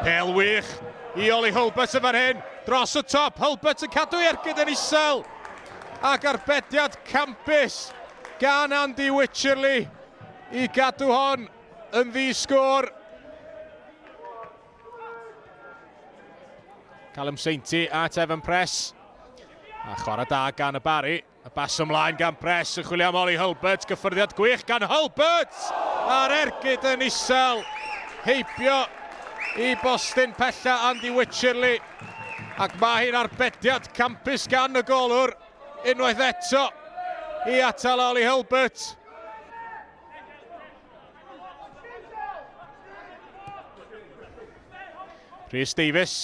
Pel wych i Oli Hulbert yn fan hyn, dros y top, Hulbert yn cadw ei ergyd yn isel, ac arbediad campus gan Andy Wycherley i gadw hon yn ddi-sgôr. Callum Sainty at Evan Press. A chwarae da gan y Barry. Y bas ymlaen gan Press yn chwilio am Ollie Hulbert. Gyffyrddiad gwych gan Hulbert! A'r ergyd yn isel. Heibio i bostyn pella Andy Wycherley. Ac mae hi'n arbediad campus gan y golwr unwaith eto i atal Ollie Hulbert. Rhys Davies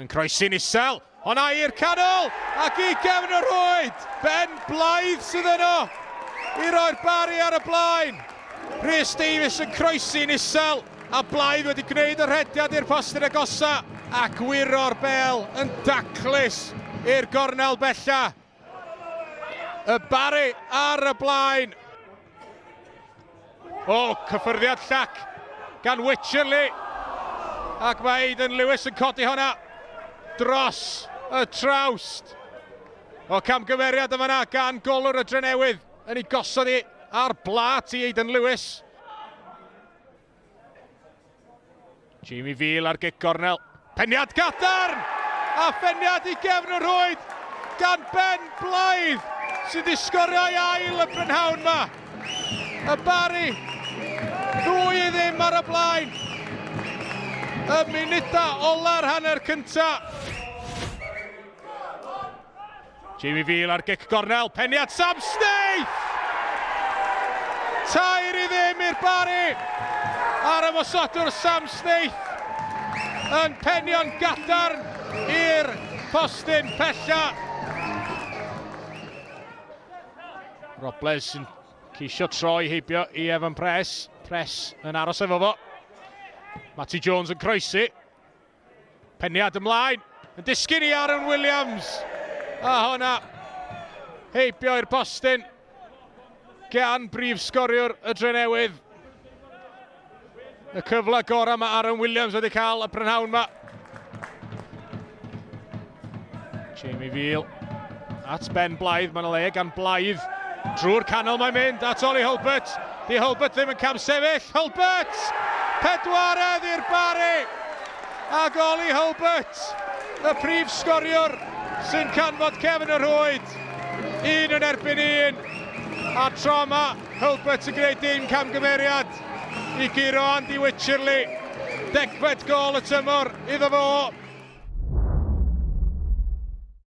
yn croesi'n isel. Honna i'r canol ac i gefn y rhwyd. Ben Blaidd sydd yno i roi'r Barri ar y blaen. Rhys Davies yn croesi'n isel a Blaidd wedi gwneud y rhediad i'r postyn agosa ac wyro'r bel yn daclus i'r gornel bella. Y Barri ar y blaen. O, cyffyrddiad llac gan Wycherley. Ac mae Aidan Lewis yn codi hwnna dros y trawst. O, camgymeriad yma na gan golwr y Drenewydd yn ei gosod i ar blat i Aidan Lewis. Jamie Veal ar gic gornel. Peniad gadarn! A pheniad i gefn y rhwyd gan Ben Blaidd sydd wedi sgorio ei ail y prynhawn ma. Y Barri, 2-0 ar y blaen. Y munudau ola'r hanner cynta. Jamie Veal ar gic gornel, peniad Sam Snaith! 3-0 i'r Barri! A'r ymosodwr Sam Snaith yn penio'n gadarn i'r postyn pella. Robles yn ceisio troi heibio i Evan Press. Press yn aros efo fo. Matty Jones yn croesi. Peniad ymlaen, yn disgyn i Aaron Williams. A honna heibio i'r postyn gan brif sgoriwr y Drenewydd. Y cyfle gorau mae Aaron Williams wedi cael y prynhawn yma. Jamie Veal at Ben Blaidd, mae'n le gan Blaidd. Drwy'r canol mae'n mynd at Ollie Hulbert. Di Hulbert ddim yn cam sefyll. Hulbert! Pedwaredd i'r Barri! Ac Ollie Hulbert, y prif sgoriwr sy'n canfod cefn y rhwyd. Un yn erbyn un. A tro yma, Hulbert yn gwneud dim camgymeriad i guro Andy Wycherley. Degfed gol y tymor iddo fo.